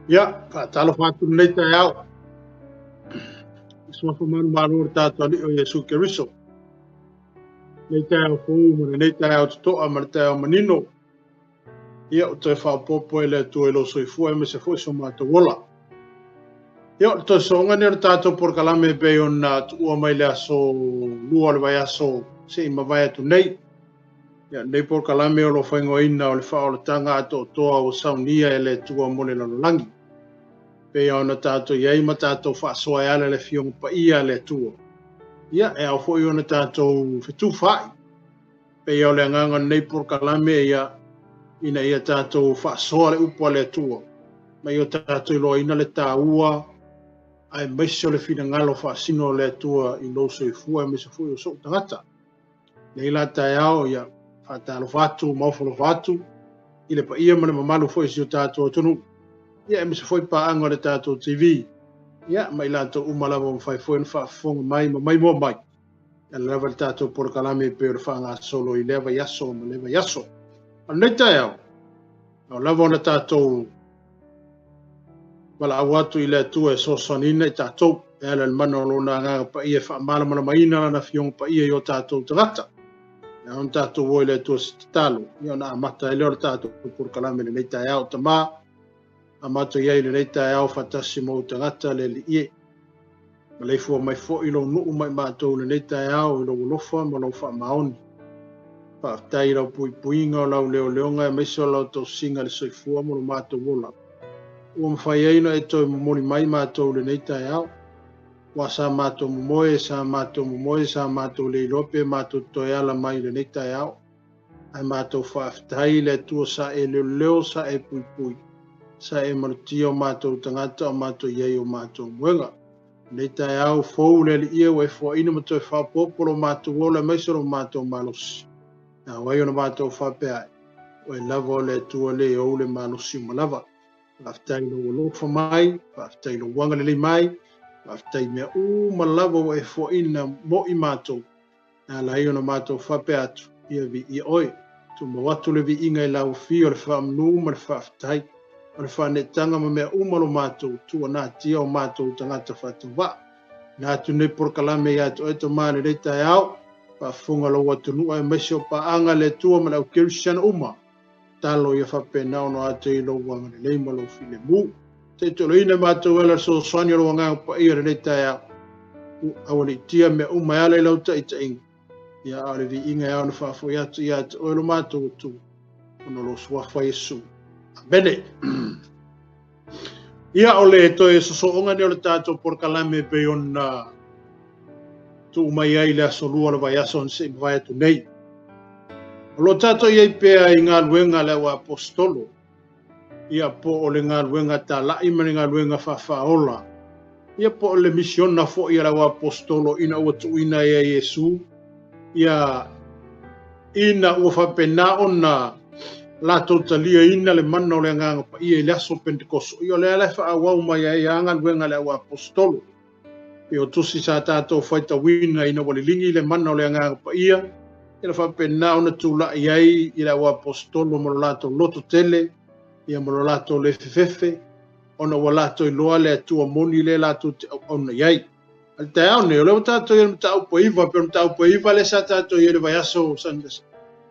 Ia, faatalofa atu lenei taeao. I suafa manumalo o le tatou Alii o Iesu Keriso. Lenei taeao fou ma lenei taeao totoa ma le taeao manino. Ia, o toe faaopoopo e le Atua i lou soifua aemaise foi so matou ola. Ia, o le toe sooga lenei o le tatou polokalame e pei ona tuua mai le aso 2 o le vaiaso se i mavae atu nei. Ia, lenei polokalame o lo o faaigoaina o le faaolataga atoatoa ua saunia e le Atua mo le lalolagi. Pei ona tatou i ai ma tatou faasoa e ala i le Afioga Paia a le Atua. Ia, e ao foi ona tatou fetufaai. Pei o le agaga o lenei polokalame ia, ina ia tatou faasoa le upu a le Atua, ma ia tatou iloaina le taua aemaise o le finagalo faasino o le Atua i lou soifua aemaise foi o sou tagata. Nei la taeao, ia, faatalofa atu ma ofo atu i le paia ma le mamalu foi o si o tatou atunuu. Ia, aemaise foi paaga o le tatou TV. Ia, ma i latou uma lava ua mafai foi ona faafofoga mai ma maimoa mai. E ala lava le tatou polokalame e pei o le faagasolo i lea vaiaso ma lea vaiaso. O lenei taeao, ao lava ona tatou valaau atu i le Atua e fesoasoaniina i tatou, e ala i le mana o lona Agaga Paia e faamalamalamaina lana Afioga Paia i o tatou tagata. E ao ona tatou o i le Atua se tatalo, ia ona amata ai lea o le tatou polokalame i lenei taeao. Tama, a matou i ai i lenei taeao faatasi ma ou tagata le Alii e. Maleifua mai foi lou nuu ma i matou i lenei taeao i lou alofa ma lou faamaoni. Faafetai i lau puipuiga o lau leoleoga aemaise o lau tausiga i le soifua ma lo matou ola. Ua mafai ai ona e toe momoli mai matou i lenei taeao. Aua sa matou momoe, sa matou momoe, sa matou le iloa pe matou toe ala mai i lenei taeao. Ae matou faafetai i le Atua sa e leoleo, sa e puipui, sa e malutia o matou tagata o matou i ai o matou moega. Lenei taeao fou le Alii e ua e foaina ma toe faaopoopo lo matou ola aemaise o lo matou malosi. E ao ai ona matou faapea ai, o e lava o le Atua le ou le malosi uma lava. Faafetai i lou alofa mai, faafetai i lou agalelei mai, faafetai i mea uma lava ua e foaina mo i matou. E ala ai ona matou faapea atu, ia viia oe. Tumau atu le viiga i lau afio o le faamanu ma le faafetai, o le faaneetaga ma mea uma lo matou tuuanatia o matou tagata faatauvaa. Na atu nei polokalame ia te oe Tama i lenei taeao, faafofoga lou atunuu aemaise o paaga le Atua ma le au kerisiano uma. Tatalo ia faapena ona atu i lou agalelei ma lou filemu. Taitoloina matou e ala i le fesoasoani o lou Agaga Paia i lenei taeao. Aualiitia mea uma e ala i lau taitaiga. Ia, a o le viiga e ao ona faafoi atu ia te oe lo matou Atua, ona o lou suafa Iesu. Amene. Ia, o le toe sosooga nei o le tatou polokalame e pei ona tuu mai ai i le aso 2 o le vaiaso na se i mavae atu nei. O lo o tatou i ai pea i galuega a le au aposetolo, ia po o le galuega talai ma le galuega faafaaola, ia po o le misiona foi a le au aposetolo ina ua tuuina ai e Iesu, ia ina ua faapena ona latou taliaina le mana o le Agaga Paia i le aso Pentekoso. Ia o lea la e faaauau mai ai lava galuega a le au aposetolo. Pei o tusi sa tatou faitauina ina ua liligi le mana o le Agaga Paia, ia na faapena ona tulai ai i le au aposetolo ma lo latou loto tele, ia ma lo latou le fefefe, ona ua latou iloa le Atua moni lea latou te auauna i ai. A le taeao nei, o lea ua tatou i ai i le mataupu e 9, pei o le mataupu e 9 lea sa tatou i ai i le vaiaso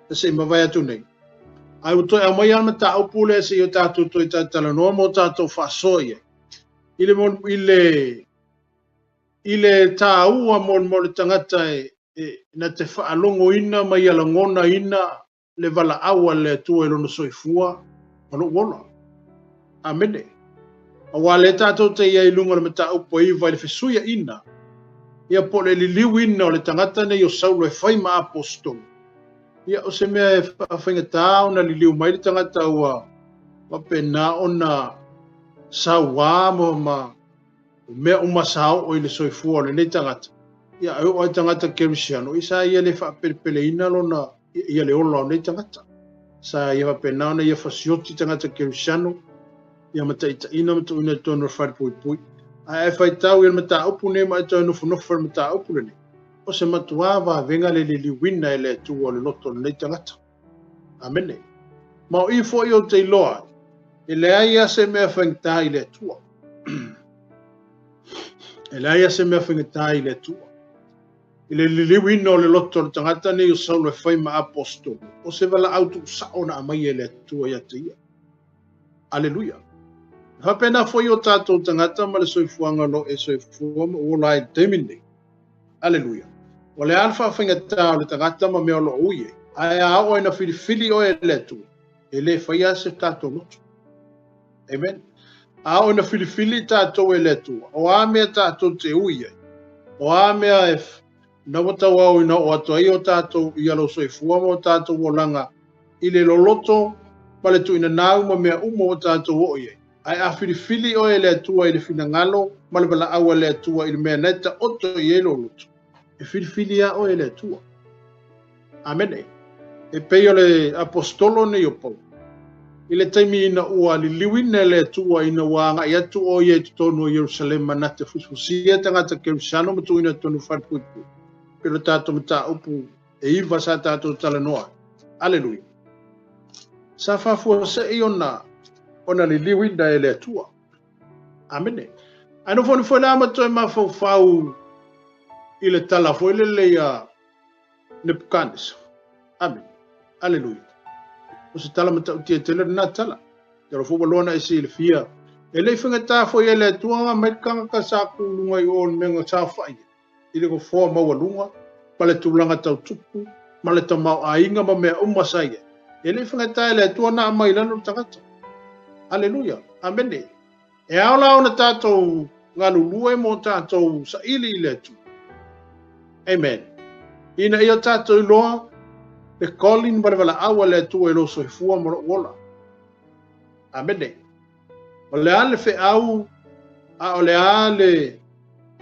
na se i mavae atu nei. Ae ua toe aumai lava le mataupu lea se i o tatou toe talatalanoa ma o tatou faasoa i ai. I le, i le, i le taua mo, mo le tagata e, e, na te faalogoina ma ia lagonaina le valaau a le Atua i lona soifua ma lou ola. Amene. Aua lea tatou te i ai i luga o le mataupu e 9 i le fesuiaina, ia po o le liliuina o le tagata nei o Saulo e fai ma aposetolo. Ia o se mea e faafaigata ona liliu mai le tagata ua faapena ona sauā ma, ma o mea uma sa oo i le soifua o lenei tagata, ia e oo lava i tagata kerisiano, ia sa ia le faapelepeleina lona, ia le ola o nei tagata. Sa ia faapena ona ia fasioti tagata kerisiano, ia ma taitaiina ma tuuina i totonu o le falepuipui. Ae a e faitau i le mataupu lenei ma e toe nofonofo i le mataupu lenei, o se matuā vavega le liliuina e le Atua o le loto o lenei tagata. Amene. Ma o i foi ou te iloa ai, E leai lava se mea faigata i le Atua. E leai lava se mea faigata i le Atua. I le liliuina o le loto o le tagata nei o Saulo e fai ma aposetolo, o se valaau tuusao na aumai e le Atua ia te ia. Aleluia. E faapena foi o tatou tagata ma le soifuaga o lo o e soifua ma ua ola ai i le taimi lenei. Aleluia. O le a le faafaigata o le tagata ma mea o lo o ui ai, ae a oo ina filifili oe e le Atua, e le faia se tatou loto. Amen. A oo ina filifili tatou e le Atua, o a mea tatou te ui ai, o a mea e na ua tauau ina oo atu ai o tatou ia lou soifua ma o tatou olaga i le loloto ma le tuuina nau ma mea uma ua tatou oo i ai. Ae a filifili oe e le Atua i le finagalo ma le valaau a le Atua i le mea na e taoto i ai lou loto, e filifili lava oe e le Atua. Amene. E pei o le aposetolo nei o Paulo, i le taimi ina ua liliuina e le Atua ina ua agai atu o ia i totonu o Ierusalema na te fusifusia tagata Kerisiano ma tuuina i totonu o falepuipui, pei o le tatou mataupu e 9 sa tatou talanoa. Aleluia. Sa faafuasei ona liliuina e le Atua. Amene. Ae nofonofo la ma toe mafaufau i le tala foi lele ia Nebuchadnezzar. Amene. Aleluia. O se tala matautia tele lena tala. Te alo foi ua loa na e silafia. E le i faigata foi e le Atua nga mai le tagata sa kuluga i o le mea nga saofai i le nofoa maualuga ma le tulaga tau tupu ma le tamaoaiga ma mea uma sa i ai. E le i faigata e le Atua na aumai i lalo le tagata. Aleluia. Amene. E ao la ona tatou galulue mo tatou saili i le Atua. Amen. Ina ia tatou iloa le calling ma le valaau a le Atua i lou soifua ma lou ola. Amene. O le a le feau a o le a le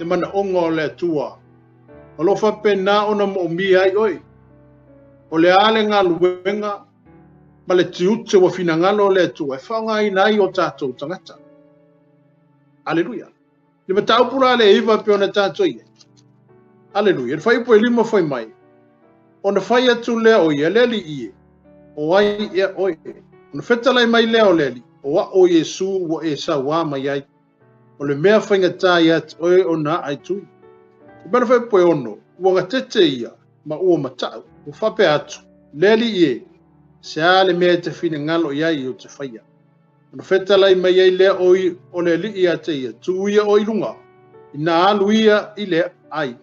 manaoga o le Atua o lo o faapena ona moomia ai oe. O le a le galuega ma le tiute ua finagalo o le Atua e faaaogaina ai o tatou tagata. Aleluia. Le mataupu la le 9 e pei ona tatou i ai. Aleluia. Le fuaiupu e 5 fai mai, ona fai atu lea o ia, le Alii e, o ai ea oe? Ona fetalai mai lea o le Alii, o a'o Iesu ua e sauā mai ai, o le mea faigata ia te oe ona a'a i tui. O mea fuaiupu e 6, ua gatete ia ma ua mata'u, ua faapea atu, le Alii e, se a le mea e te finagalo i ai ou te faia? Ona fetalai mai ai lea o le Alii ia te ia, tuu ia oe i luga, ina alu ia i le ai,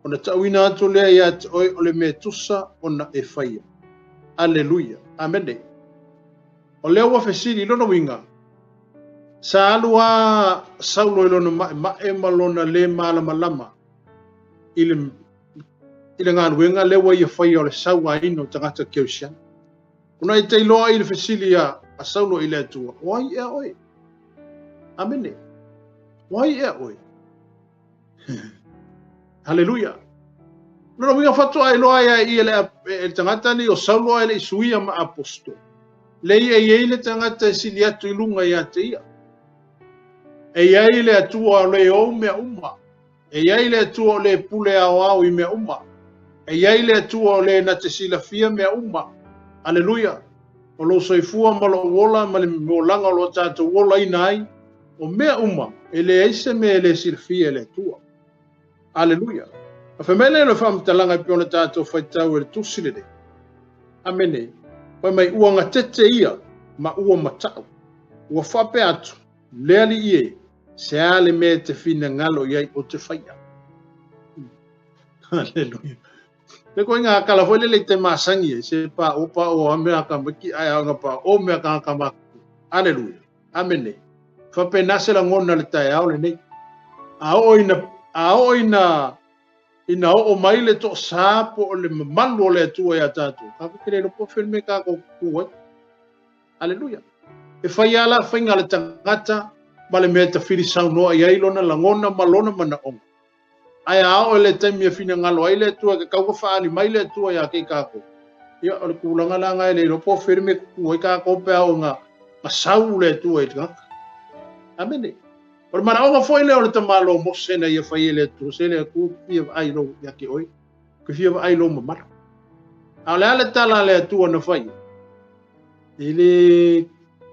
ona tauina atu lea ia te oe o le mea tusa ona e faia. Aleluia. Amene. O lea ua fesili i lona uiga, sa alu a Saulo i lona ma'ema'e ma lona lē malamalama i le galuega lea ua ia faia o le sauaina o tagata Kerisiano. Ona e te iloa i le fesili a Saulo i le Atua, o ai ea oe? Amene. O ai ea oe? Haleluia. Lona uiga faatoa iloa ai ia le tagata nei o Saulo ae le i suia ma aposetolo. Le ia e i ai le tagata e sili atu i luga ia te ia. E i ai le Atua o le ou mea uma. E i ai le Atua o le pule aoao i mea uma. E i ai le Atua o le na te silafia mea uma. Aleluia. O lou soifua ma lou ola ma le olaga o lo tatou olaina ai, o mea uma, e leai se mea e le silafia e le Atua. Aleluia. A fai mai lea o le faamatalaga e pei ona tatou faitau e le tusi lenei. Amene. Fai mai ua gatete ia ma ua mata'u. Ua faapea atu, le Alii e, se a le mea e te finagalo i ai o te faia. Aleluia. Le koe ngā kala foi lele i te masangi e, se pa o pa o a mea ka maki ai a nga pa o mea ka ka maku. Aleluia. Amene. Faapena se lagona le taeao lenei. A oo ina oo mai le toasā po o le mamalu o le Atua ia tatou, tatou te le iloa po o fea le mea tatou tu ai. Aleluia. E fai lava la faiga a le tagata ma le mea e tafili saunoa i ai lona lagona ma lona manaoga. Ae a oo i le taimi e finagalo ai le Atua, e tatau ona faaali mai le Atua ia te i tatou. Ia, o le tulaga la lena e le iloa po o fea le mea e tutu ai tatou pe a oo ina sau le Atua i le tagata. Amene. O le manaoga foi lea o le tamaloa o Mose na ia fai e le Atua, se le Atua ou te fia vaai lou ia te oe, ou te fia vaai lou mamalu. A o le a le tala a le Atua na fai? E le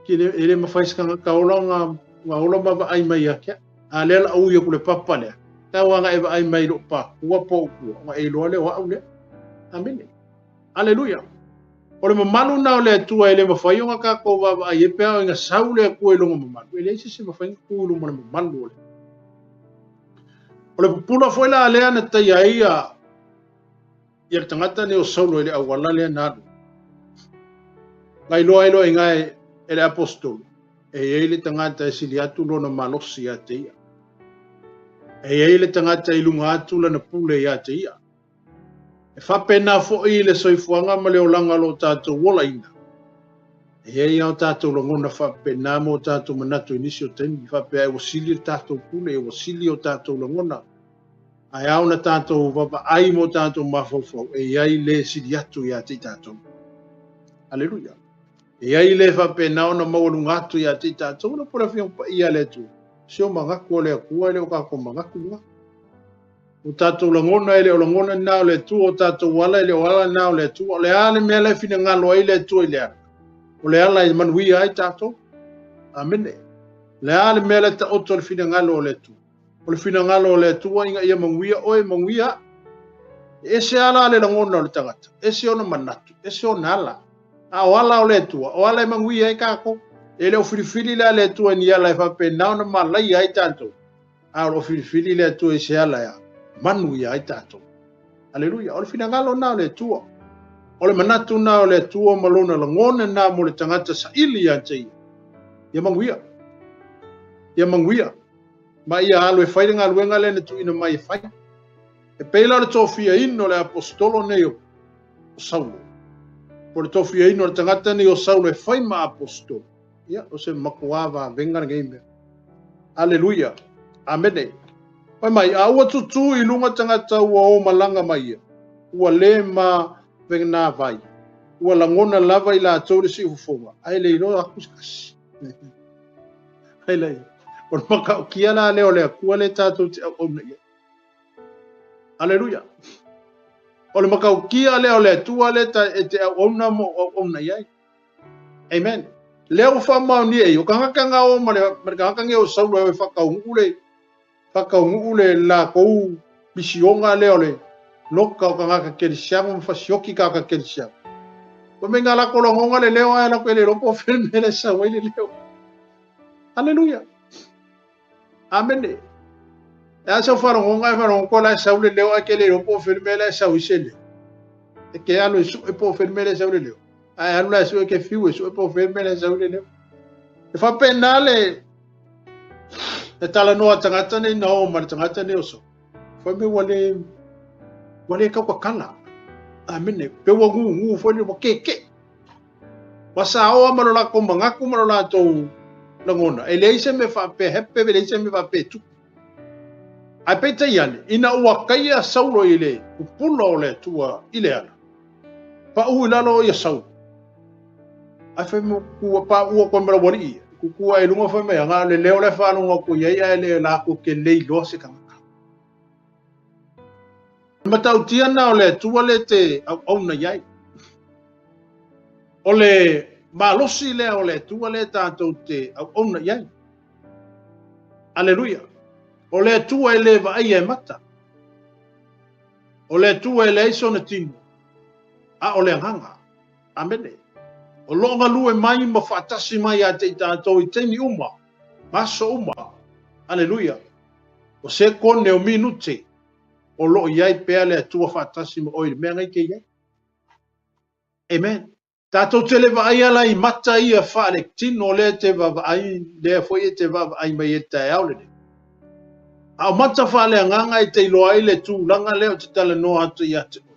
E le mafai se tagata ola ona ola ma vaai mai ia te au. A lea o le a ui atu i le papa lea, tau lava ina e vaai mai i lou pakua po o ou tua, ona e iloa lea o au lea. Amene. Aleluia. O le mamalu lena o le Atua e le mafai ona tatou vaavaai ai pe a oo ina sau le Atua i lona mamalu, e leai se isi e mafai ona tu i luma o le mamalu o le Atua. O le pupula foi la lea na taia ai ia le tagata nei o Saulo i le auala lea na alu. Na iloa ai loa i ina e le aposetolo, e i ai le tagata e sili atu lona malosi ia te ia. E i ai le tagata i luga atu lana pule ia te ia. E faapena foi le soifuaga ma le olaga o lo tatou olaina. E i ai lava o tatou lagona faapena ma o tatou manatu i nisi o taimi, faapea ua sili le tatou pule, ua sili o tatou lagona. Ae ao ona tatou vaavaai ma o tatou mafaufau, e i ai le sili atu ia te i tatou. Aleluia. E i ai le faapena ona maualuga atu ia te i tatou, ona po le Afioga Paia a le Atua. Se o manatu o le Atua e le o tatou manatu lena. O tatou lagona e le o lagona lena o le Atua, o tatou ala e le o ala lena o le Atua. O le a le mea la e finagalo ai le Atua i le ala? O le ala e manuia ai tatou. Amene. O le a le mea la e taoto le finagalo o le Atua? O le finagalo o le Atua ina ia manuia oe, manuia au. E ese lava la le lagona o le tagata, ese ona manatu, ese ona ala. A o ala o le Atua, o ala e manuia ai tatou. E le o filifili la le Atua i ni ala e faapena ona malaia ai tatou. A o lo o filifili le Atua i se ala e manuia ai tatou. Aleluia. O le finagalo lena o le Atua. O le manatu lena o le Atua ma lona lagona lena mo le tagata saili ia te ia. Ia manuia. Ia manuia. Ma ia alu e fai le galuega lea na tuuina mai e fai. E pei la o le tofiaina o le aposetolo nei o Saulo. Po o le tofiaina o le tagata nei o Saulo e fai ma aposetolo. Ia, o se matua vavega lenei mea. Aleluia. Amene. Fai mai, a ua tutū i luga tagata ua o malaga ma ia, ua le mavenavai, ua lagona lava i latou le siufofoga, ae le iloa aku se tasi. Ai lai, o le matautia la lea o le Atua lea tatou te auauna i ai. Aleluia. O le matautia lea o le Atua lea e te auauna ma ou auauna i ai. Amen. Lea ua faamaonia ai, o tagata na o ma le tagata nei o Saulo e o e faataunuu le, faataunuu le latou misioga lea o le loka o tagata kerisiano ma fasioti tagata kerisiano. Fai mai na latou lagona le leo ae latou e le iloa po o fea le mea la e sau ai le leo. Aleluia. Amene. E a sau faalogoga e faalogo ko la e sau le leo ae ke le iloa po o fea le mea la e sau ai se leo. E ke alu e sue po o fea le mea la e sau le leo. Ae alu la e sue ke fiu e sue po o fea le mea la e sau le leo. E faapena le le talanoa a tagata nei na o ma le tagata nei o Saulu. Fai mai ua le ua le tautatala. Amene. Pe ua gūgū foi le ua kēkē. Ua saoa ma lo latou manatu ma lo latou lagona. E leai se mea faapea hepe, e leai se mea faapea e tupu. Ae peitai ane, ina ua taia Saulo i le pupula o le Atua i le ala, paʻu i lalo ia Saulo. Ae fai mai, ua paʻu atu ai ma le aualii ia. Tutu ae i luga fai mai, na o le leo la e faalogo atu i ai ae le latou te le iloa se tagata. O le matautia lena o le Atua lea e te auauna i ai. O le malosi lea o le Atua lea tatou te auauna i ai. Aleluia. O le Atua e le vaaia e mata. O le Atua e leai sona tino, a o le agaga. Amene. O lo o galue mai ma faatasi mai ia te i tatou i taimi uma, ma aso uma. Aleluia. O sekone, o minute, o lo o i ai pea le Atua faatasi ma oe i le mea na e te i ai. Amen. Tatou te le vaaia la i mata ia faaletino lea te vaavaai, lea foi e te vaavaai mai ai i le taeao lenei. A o mata faaleagaga e te iloa ai le tulaga lea ou te talanoa atu ia te oe.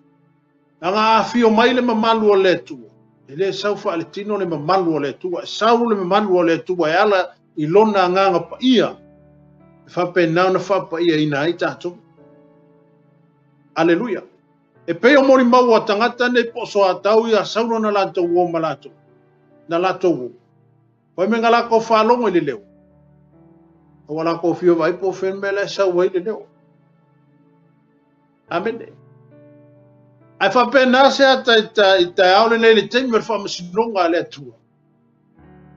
Leaga a afio mai le mamalu o le Atua, e le sau faaletino le mamalu o le Atua, e sau le mamalu o le Atua e ala i lona agaga paia, e faapena ona faapaiaina ai tatou. Aleluia. E pei o molimau a tagata nei po o soatau ia Saulo na latou o ma latou, na latou o. Fai mai na latou faalogo i le leo. A ua latou fia vaai po o fea le mea la e sau ai le leo. Amene. Ae faapena se ata i taeao lenei i le taimi o le faamasinoga a le Atua.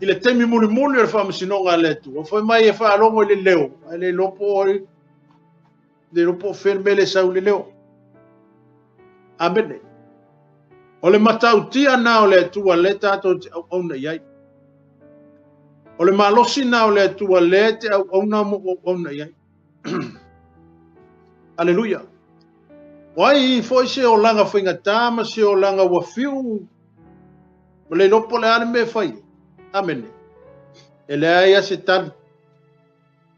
I le taimi mulimuli o le faamasinoga a le Atua, fai mai e faalogo i le leo, ae le iloa po o le iloa po o fea le mea le sau i le leo. Amene. O le matautia na o le Atua le tatou te auauna i ai. O le malosi na o le Atua le te auauna mo auauna i ai. Aleluia. O ai foi se olaga faigata ma se olaga ua fiu ma le iloa po o le a le mea e fai. Amene. E leai a se tali.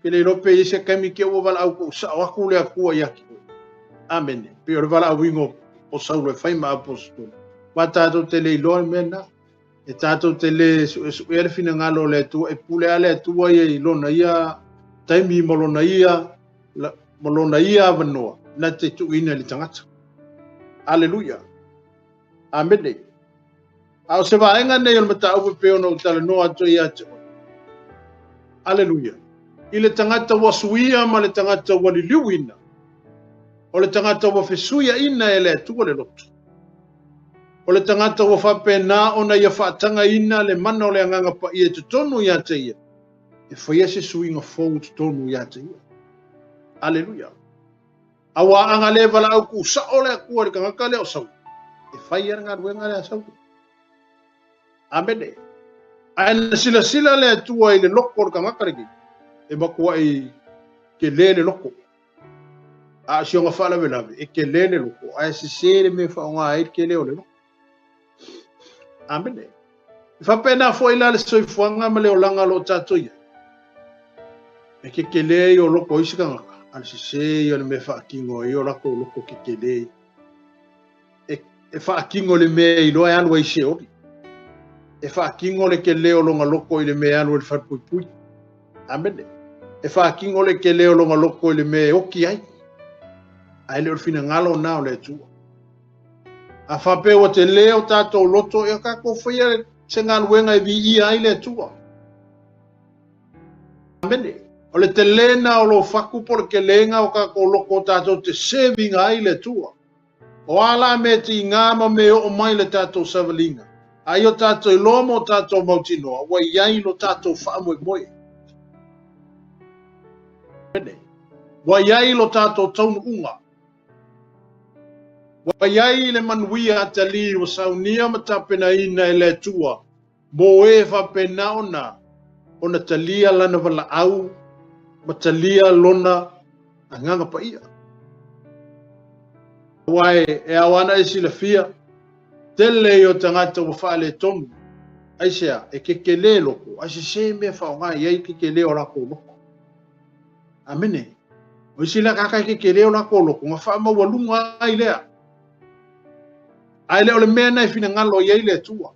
Ke le iloa pe i ai se taimi ke ua valaau tuusao atu le Atua ia te oe. Amene. Pei o le valaauina o Saulo e fai ma aposetolo. Aua tatou te le iloa le mea lena. E tatou te le suesuea le finagalo o le Atua, e pule lava le Atua ia i lona ia taimi ma lona ia avanoa na te tuuina i le tagata. Aleluia. Amene. A o se vaega nei o le mataupu e pei ona ou talanoa atu ai ia te oe. Aleluia. I le tagata ua suia ma le tagata ua liliuina, o le tagata ua fesuiaina e le Atua le loto. O le tagata ua faapena ona ia faatagaina le mana o le Agaga Paia i totonu ia te ia, e faia se suiga fou i totonu ia te ia. Aleluia. Aua a na le valaau tuusao le Atua i le tagata lea o Saulo, e fai lava le galuega lea a Saulo. Amene. Ae na silasila le Atua i le loko o le tagata lenei, e matuai tele le loko. A o si ona faalavelave, e tele le loko, ae sese le mea e faaaoga ai le tele o le loko. Amene. E faapena foi la le soifuaga ma le olaga o lo o tatou i ai. E kekelē ia o loko o isi tagata, a o le sese ia o le mea e faatino ai o latou loko kekelē. E faatino le mea e iloa e alu ai i Seoli. E faatino le kelē o lona loko i le mea e alu ai i le falepuipui. Amene. E faatino le kelē o lona loko i le mea e oki ai. Ae le o le finagalo na o le Atua. A faapea ua telē o tatou loto, ia tatou faia se galuega e viia ai le Atua. Amene. O le telē na o lou fatu po o le kelēga o tatou loko tatou te seviga ai le Atua. O a la mea tiga ma mea oo mai le tatou savaliga, a ia o tatou iloa ma o tatou mautinoa, ua i ai lo tatou faamoemoe. Amene. Ua i ai lo tatou taunuuga. Ua i ai le manuia atalii ua saunia ma tapenaina e le Atua mo e faapena ona ona talia lana valaau ma talia lona Agaga Paia. Aua e ao ana e silafia, tele ia o tagata ua faaletonu, aisea, e kekelē loko, ae sesē mea e faaaoga i ai kekelē o latou loko. Amene. O isi la tagata e kekelē o latou loko, ona faamaualuga ai lea. Ae le o le mea na e finagalo i ai le Atua.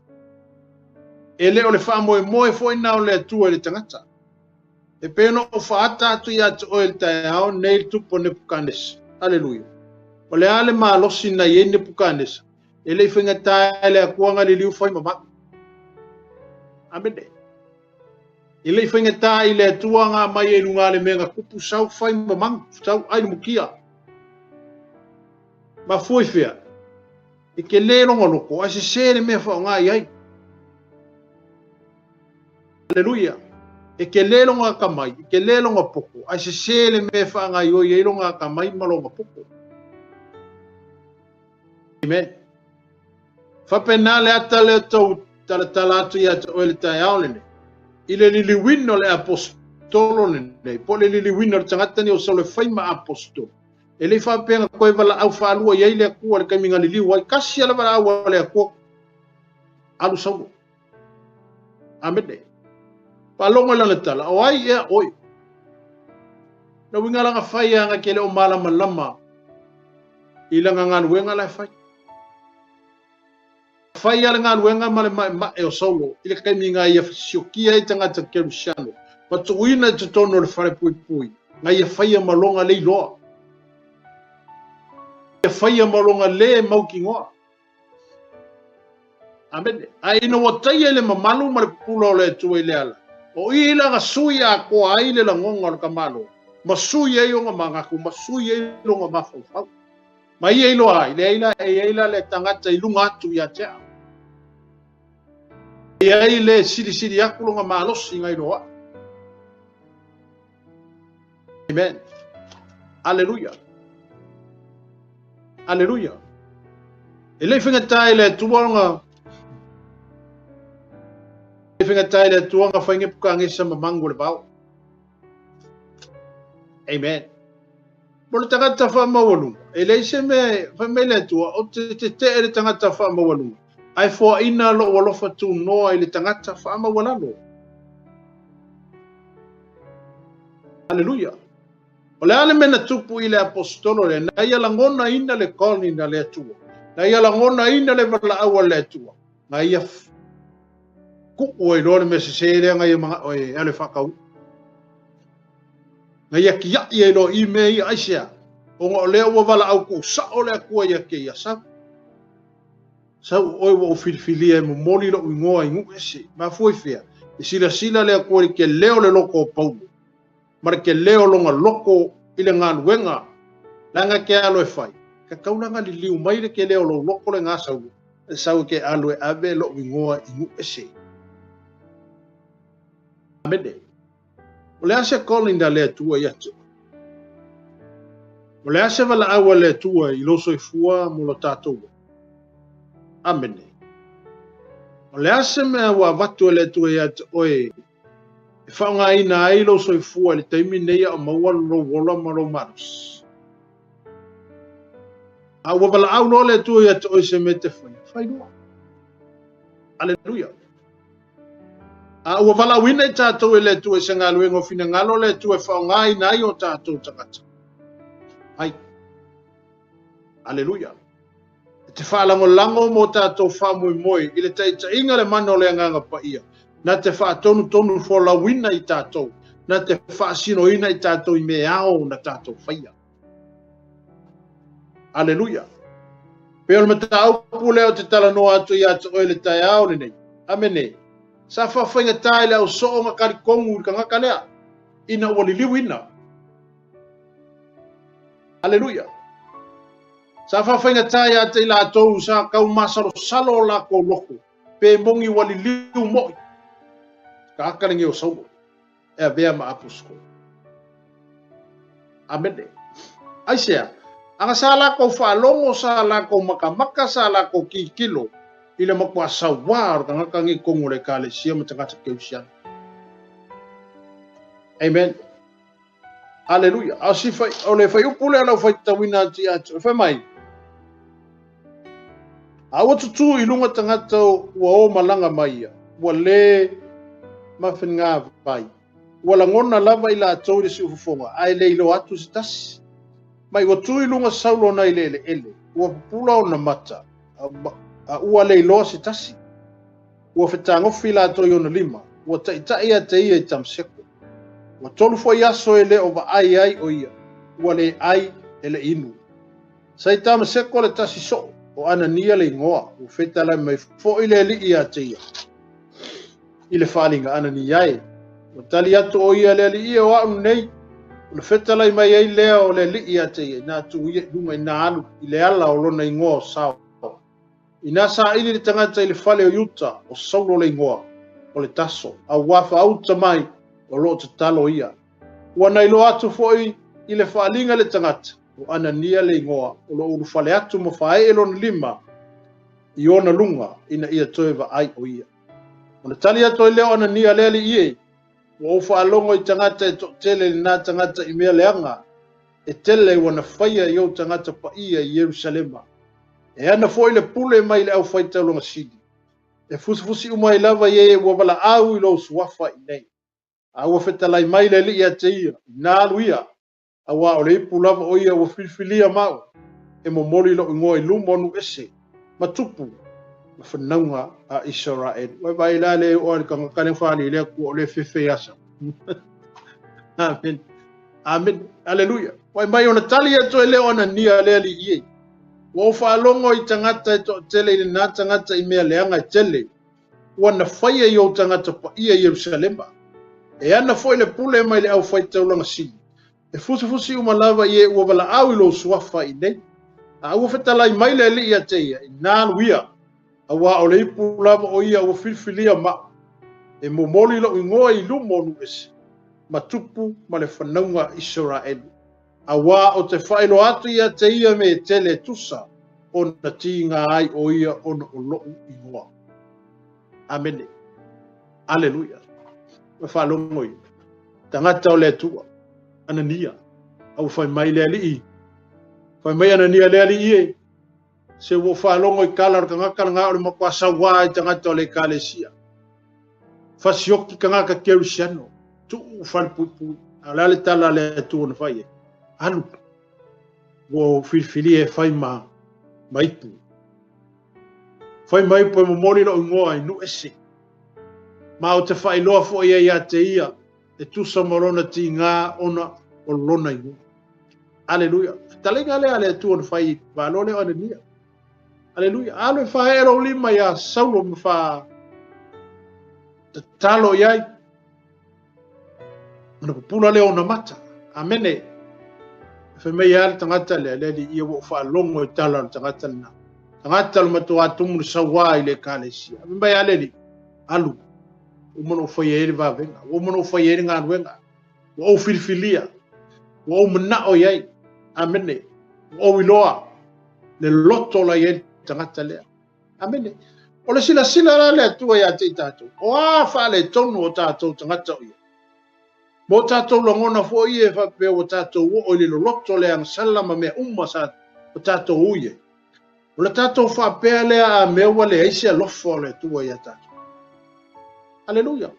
E le o le faamoemoe foi na o le Atua i le tagata. E pei ona ou faaata atu ia te oe i le taeao nei le tupu o Nepukanesa. Aleluia. O le a le malosi na i ai Nepukanesa, e le i faigata e le Atua na liliu fai ma malu. Amene. E le i faigata i le Atua na aumai ai i luga le mea na tupu sau fai ma magu, sau ai le mukia. Mafua i fea? E telē lona loko, ae sesē le mea e faaaoga i ai. Aleluia! E telē lona atamai, e telē lona poto, ae sesē le mea e faagaoioi ai lona atamai ma lona poto. Amen. Faapena le ata lea tou talatala atu ia te oe le taeao lenei, i le liliuina o le aposetolo lenei, po o le liliuina o le tagata lenei o Saulo e fai ma aposetolo. E le i faapea na toe valaau faalua i ai le Atua i le taimi na liliu ai. Tasi lava le valaau a le Atua, alu Saulo. Amene. Faalogo i lana tala, o ai ea oe? Na uiga lana fai a na ke le o malamalama i lana galuega la e fai. Fai a le galuega ma le maemae o Saulo i le taimi na ia siokia ai tagata Kerisiano ma tuuina i totonu o le falepuipui na ia faia ma lona le iloa. Ia faia ma lona le mautinoa. Amene. Ae ina ua taia i le mamalu ma le pupula o le Atua i le ala, o i la na sui atoa ai le lagona o le tamaloa, ma sui ai ona manatu, ma sui ai lona mafaufau. Ma ia iloa ai, leai la, e i ai la le tagata i luga atu ia te au. E ai le silisili aku longa malosi ngai loa. Amen. Aleluia. Aleluia. E le faigata i le Atua ona e faigata i le Atua ona fai pukaagesa ma magu o le vao. Amen. Mo le tagata faamaualuga, e leai se mea fai mai le Atua, ou te tetee le tagata faamaualuga, ae foaina lou alofa tunoa i le tagata faamaualalo. Aleluia. O le a le mea na tupu i le aposetolo lea, na ia lagonaina le calling a le Atua, na ia lagonaina le valaau a le Atua, na ia kuu ai loa le mea sese lea na ia manao e alu e faataunuu. Na ia kiai ai loa i mea ia, aisea? Ona o lea ua valaau tuusao le Atua ia te ia, sau. Sau o oe ua ou filifilia e momoli lou igoa i nuu ese. Mafua i fea? E silasila le Atua i le tele o le loto o Paulo, ma le tele o lona loto i le galuega leaga e te alo e fai. Tatau la ona liliu mai le tele o lou loto lena Saulo, e sau e te alo e ave lou igoa i nuu ese. Amene. O le a se calling a le Atua ia te oe? O le a se valaau a le Atua i lou soifua mo lo tatou ola? Amene. O le a se mea ua avatu e le Atua ia te oe e faaaogaina ai lou soifua i le taimi nei a o maua lou ola ma lou malosi? A ua valaau loa le Atua ia te oe i se mea e te faia, fai loa. Aleluia. A ua valaauina i tatou e le Atua i se galuega o finagalo le Atua e faaaogaina ai o tatou tagata. Ai. Aleluia. E te faalagolago mo tatou faamoemoe i le taitaiga le mana o le Agaga Paia, na te faatonutonu folauina i tatou, na te faasinoina i tatou i mea ao na tatou faia. Aleluia. Pei o le mataupu lea ou te talanoa atu ia te oe le taeao lenei. Amene. Sa faafaigata i le au soo ona talitonu i le tagata lea, ina ua liliuina. Aleluia. Sa faafaigata ia te i latou sa tau masalosalo o latou loto, pe moni ua liliu moi. Tagata lenei o Saulo e avea ma aposetolo. Amene. Aisea? Aga sa latou faalogo, sa latou makamaka, sa latou tilotilo i le matua sauā o le tagata nei i totonu o le Ekalesia ma tagata kerisiano. Amen. Aleluia. A o si fai, o le fuaiupu lea o lau faitauina atu ia te oe, fai mai, A ua tutū i luga tagata ua o malaga mai ia, ua le mafengavai, ua lagona lava i latou i le siufofoga, ae le iloa atu se tasi. Mai ua tu i luga Saulo nai le eleele, ua pupula ona mata, a ua le iloa se tasi. Ua fetagofi latou i ona lima, ua taitai ia te ia i Tamaseko. Ua 3 foi aso e le o vaai ai o ia, ua le ai e le inu. Sa i Tamaseko le tasi soo, o Anania le igoa, ua fetalai mai foi le alii ia te ia. I le faaaliga, Anania e, ua tali atu o ia le alii e o a'u nei, ona fetalai mai ai lea o le alii ia te ia, inā tu ia i luga inā alu i le ala o lona igoa o Saolo. Inā saili le tagata i le fale o Iuta, o Saulo le igoa, o le Taso, a ua faauta mai, o lo o tatalo ia. Ua na iloa atu foi i le faaaliga le tagata, o Anania le igoa, o lo o ulufale atu ma faaee lona lima i ona luga ina ia toe vaai o ia. Ona tali atu ai lea o Anania le alii e, ua ou faalogo i tagata e toatele i lena tagata i mea leaga e tele ua na faia i ou tagata paia i Ierusalema. E ana foi le pule mai le aufaitaulaga sili, e fusifusi uma ai lava i e ua valaau i lou suafa i nei. A ua fetalai mai le alii ia te ia, inā alu ia, auā o le ipu lava o ia ua filifilia ma au, e momoli lou igoa i luma o nuu ese, ma tupu, ma fanauga a Isaraelu. Ua e vaai la le oo a le tagata lea faaali i le Atua o lea e fefe ia Saulo. Amen. Amen. Aleluia. Fai mai ona tali atu ai lea o Anania le alii e. Ua ou faalogo i tagata e toatele i lena tagata i mea leaga e tele, ua na faia i ou tagata paia i Ierusalema. E ana foi le pule mai le aufaitaulaga sili, e fusifusi uma lava i e ua valaau i lou suafa i nei. A ua fetalai mai le alii ia te ia, inā alu ia. Auā o le ipu lava o ia ua filifilia ma au, e momoli lou igoa i luma o nuu ese, ma tupu ma le fanauga a Isaraelu. Auā ou te faailoa atu ia te ia mea e tele e tusa ona tiga ai o ia ona o lou igoa. Amene. Aleluia. Ua faalogo i tagata o le Atua, Anania, a ua fai mai le Alii, fai mai Anania le Alii e, se ua ou faalogo i tala o le tagata lena o le matua sauā i tagata o le Ekalesia. Fasioki tagata Kerisiano, tuu falepuipui. A o le a le tala a le Atua na fai ai? Alu. Ua ou filifilia e fai ma, ma ipu. Fai ma ipu e momoli lou igoa i nuu ese. Ma ou te faailoa foi ai ia te ia e tusa ma lona tigā ona o lona igoa. Aleluia. Fetalaiga lea a le Atua na fai malo lea o Anania. Aleluia. Alu e faaee lou lima iā Saulo ma faa tatalo i ai. Ona pupula lea ona mata. Amene. Fai mai lava le tagata lea, le Alii, ia ua ou faalogo i tala o le tagata lena. Tagata o le matuā tumu le sauā i le Ekalesia. Fai mai lava le Alii, alu, ua uma ona ou faia ai le vavega, ua uma ona ou faia ai le galuega. Ua ou filifilia, ua ou manao i ai. Amene. Ua ou iloa le loto la i ai le tagata lea. Amene. O le silasila la le Atua ia te i tatou, o a faaletonu o tatou tagata o ia. Ma o tatou lagona foi e faapea ua tatou oo i le loloto le agasala ma mea uma sa o tatou ui ai. O le tatou faapea lea a mea ua leai se alofa o le Atua ia tatou. Aleluia.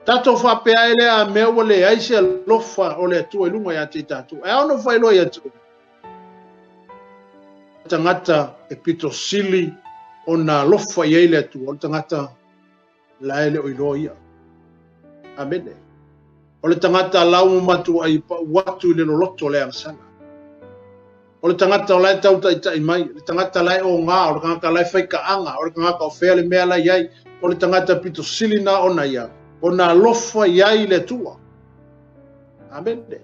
Tatou faapea ai lea a mea ua leai se alofa o le Atua i luga ia te i tatou. E ao ona faailoa ia te tagata e pito sili ona alofa i ai le Atua, o le tagata la e le o iloa ia. Amene. O le tagata la ua matuai pau atu i le loloto o le agasala. O le tagata o la e tautaitai mai, o le tagata la e oga, o le tagata la e faikaaga, o le tagata o fea le mea la i ai, o le tagata pito sili na ona ia, ona alofa i ai le Atua. Amene.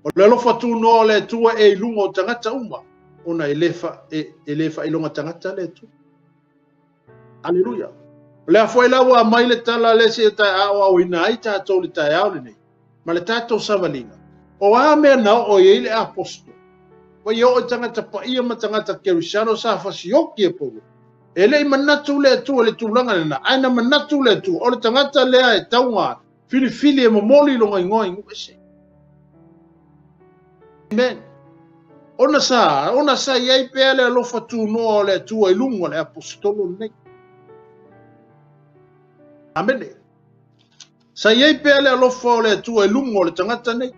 O le alofa tunoa o le Atua e i luga o tagata uma, ona e le, fa, e, e le faailoga tagata le Atua. Aleluia. O lea foi la ua aumai le tala lea seia aoaoina ai tatou i le taeao lenei, ma le tatou savaliga. O a mea na oo i ai le aposto? Ua ia oo i tagata paia ma tagata kerisiano sa fasioki e Paulo. E le i manatu le Atua i le tulaga lena, ae na manatu le Atua, o le tagata lea e tauga filifili e momoli lona igoa i nuu ese. Amen. Ona sa, ona sa i ai pea le alofa tunoa o le Atua i luga o le aposetolo lenei. Amene. Sa i ai pea le alofa o le Atua i luga o le tagata nei.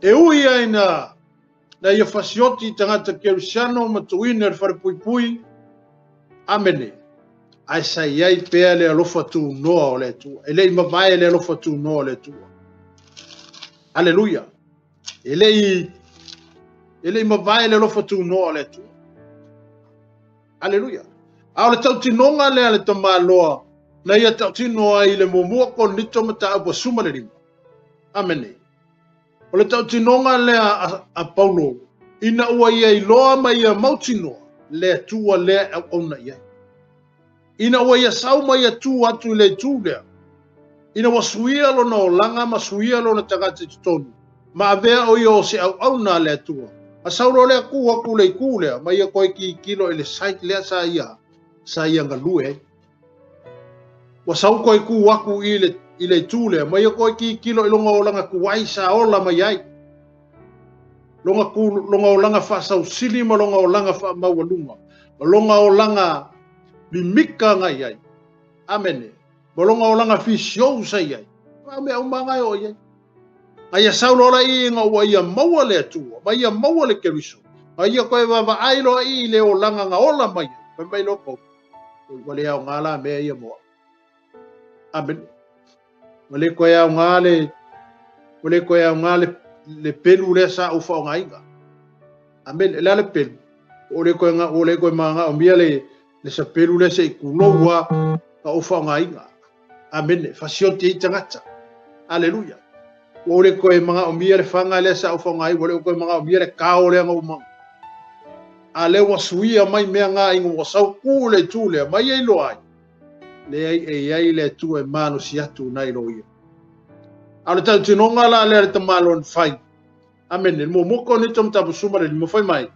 E ui ai na na ia fasioti i tagata Kerisiano ma tuuina i le falepuipui. Amene. Ae sa i ai pea le alofa tunoa o le Atua. E le i mavae le alofa tunoa o le Atua. Aleluia. E le i e le i mavae le alofa tunoa o le Atua. Aleluia. A o le tautinoga lea a le tamaloa na ia tautino ai i le muamua Korinito mataupu 15. Amene. O le tautinoga lea a, a Paulo, ina ua ia iloa ma ia mautinoa le Atua lea e auauna i ai. Ina ua ia sau ma ia tu atu i le itu lea, ina ua suia lona olaga ma suia lona tagata i totonu, ma avea o ia o se auauna a le Atua, a sau loa lea tu atu i le itu lea, ma ia toe tilotilo i le site lea sa ia, sa ia galue ai. Ua sau toe tu atu i le, i le itu lea, ma ia toe tilotilo i lona olaga tuai sa ola mai ai. Lona, tu, lona olaga faasausili ma lona olaga faamaualuga, ma lona olaga mimika na i ai. Amene. Ma lona olaga fisiou sa i ai. Ma mea uma nga e o i ai. A ia sau loa la i ina ua ia maua le Atua, ma ia maua le Keriso, ma ia toe vaavaai loa i le olaga na ola mai ai, fai mai loa Paulo, ua le aoga la mea ia mo au. Amene. Ua le toe aoga le, ua le toe aoga le, le pelu lea sa ou faaaogaina. Amene. Le a le pelu? Ua le toe, ua le toe manaomia le, le sapelu lea se i tulou a na ou faaaogaina. Amene. Fasioti ai tagata. Aleluia. Ua ou le toe manaomia le faga lea sa ou faaaogaina, ua le toe manaomia le kao lea na ou A lea ua suia mai mea nga ina ua sau ku le itu lea, ma ia iloa ai, leai e i ai le Atua e malosi atu nai lo ia. A o le tautinoga la lea le tamaloa na fai. Amene. Le muamua Korinito mataupu 15 fai mai,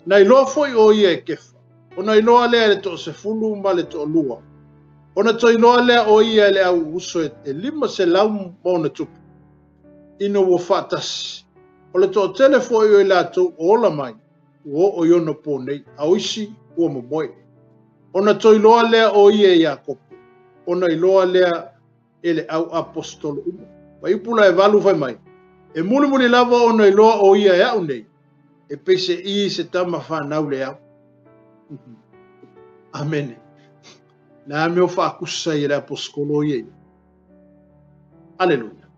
Na iloa foi o ia e Kefa, ona iloa lea e le toasefulu ma le toalua, ona toe iloa lea o ia e le au uso e 500 ma ona tupu, ina ua faatasi. O le toatele foi o i latou o ola mai, ua oo i ona po nei, a o isi ua momoe. Ona toe iloa lea o ia e Iakopo, ona iloa lea e le au aposetolo uma. Fuaiupu la e 8 fai mai, E mulimuli lava ona iloa o ia e a'u nei, e peise'i se tama fanau le au. Amene. Na mea o faakusa i le aposetolo ia ia. Aleluia.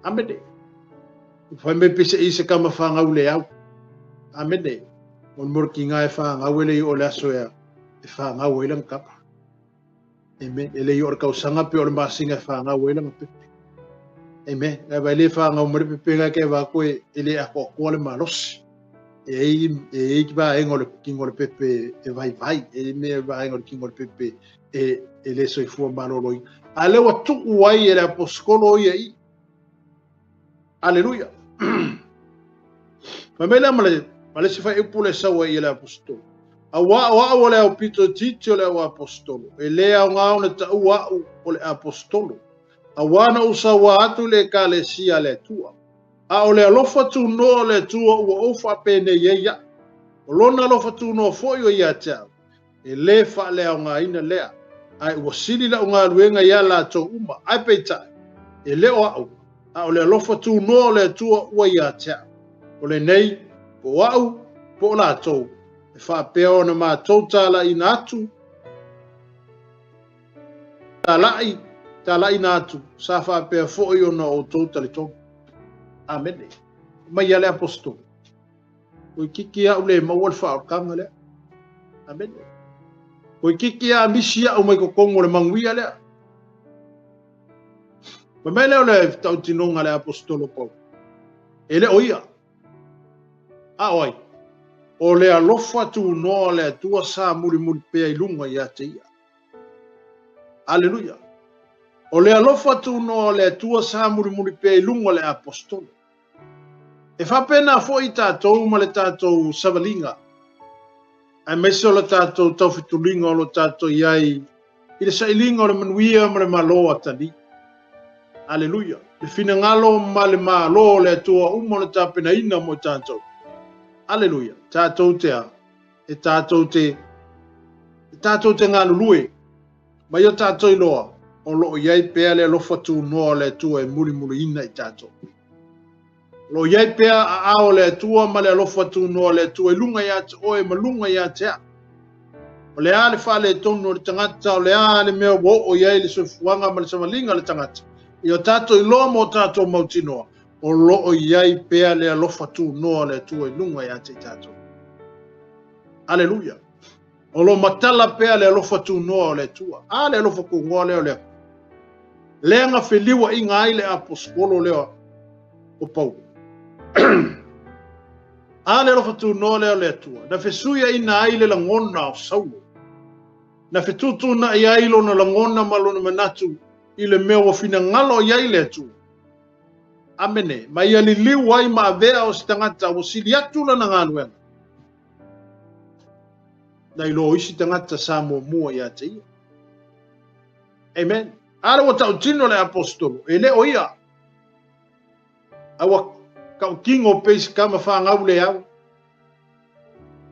Amene. Fai mai peise'i se tama fanau le au. Amene. O le morokiga e fanau e le i o le aso e fanau ai lana tama. Amen. E le i o le tausaga pe o le masina e fanau ai lana pepe. Amen. Ae vai le fanau mai le pepe ngai ke va koe e le atoatoa le malosi. E ai e ai ki vaega o le kino o le pepe e vaivai. E ai mea vaega o le kino o le pepe e e le soifua maloloina. A lea ua tuu ai e le aposetolo ia i. Aleluia. Fai mai lea ma le, ma le isi faaiupu le sau ai i le aposetolo. Auā o a'u o le aupito itiiti o le au aposetolo, e lē aogā ona taua a'u o le aposetolo, auā na ou sauā atu i le Ekalesia a le Atua. A o le alofa tunoa o le Atua ua ou faapenei ai iaʻu, o Lona alofa tunoa foi o ia te au, e lē faaleaogaina lea, ae ua sili la'u galuega iā latou uma, ae peitai, e le o a'u, a o le alofa tunoa o le Atua ua ia te a'u. O lenei, po o a'u, po o latou, e faapea ona matou talaʻina atu, talaʻi, talaʻina atu, sa faapea foi ona outou talitonu. Amene. Mai ia le aposetolo. Toeitiiti a'u le maua le faaolataga lea. Amene. Toeitiiti a misi a'u mai totonu o le manuia lea. Fai mai lea o le tautinoga a le aposetolo Paulo. E le o ia. A o ai? O le alofa tunoa o le Atua sa mulimuli pea i luga ia te ia. Aleluia. O le alofa tunoa o le Atua sa mulimuli pea i luga o le aposetolo. E faapena foi tatou ma le tatou savaliga, aemaise o le tatou taufetuliga o lo tatou i ai i le sailiga o le manuia ma le Malo atalii. Aleluia! Le finagalo ma le Malo o le Atua uma o le tapenaina mo i tatou. Aleluia! Tatou te a? E tatou te, e tatou te galulue ma ia tatou iloa o lo o i ai pea le alofa tunoa o le Atua e mulimuliina i tatou. O lo o i ai pea aao o le Atua ma le alofa tunoa o le Atua i luga ia te oe ma luga ia te a'u. O le a le faaletonu o le tagata, o le a le mea ua oo i ai le soifuaga ma le savaliga o le tagata, ia o tatou iloa ma o tatou mautinoa, o lo o i ai pea le alofa tunoa o le Atua i luga ia te i tatou. Aleluia! O lo o matala pea le alofa tunoa o le Atua. A le alofa tunoa lea o le Atua. Lea na feliuaʻiga ai le aposetolo lea o Paulo. A le alofa tunoa lea o le Atua. Na fesuiaʻina ai le lagona o Saulo. Na fetuutuunaʻi ai lona lagona ma lona manatu i le mea ua finagalo i ai le Atua. Amene. Ma ia liliu ai ma avea o se tagata ua sili atu lana galuega. Nai lo isi tagata sa muamua ia te ia. Amen. A le ua tautino le aposetolo, e le o ia. A ua tautino pei se tama fanau le au.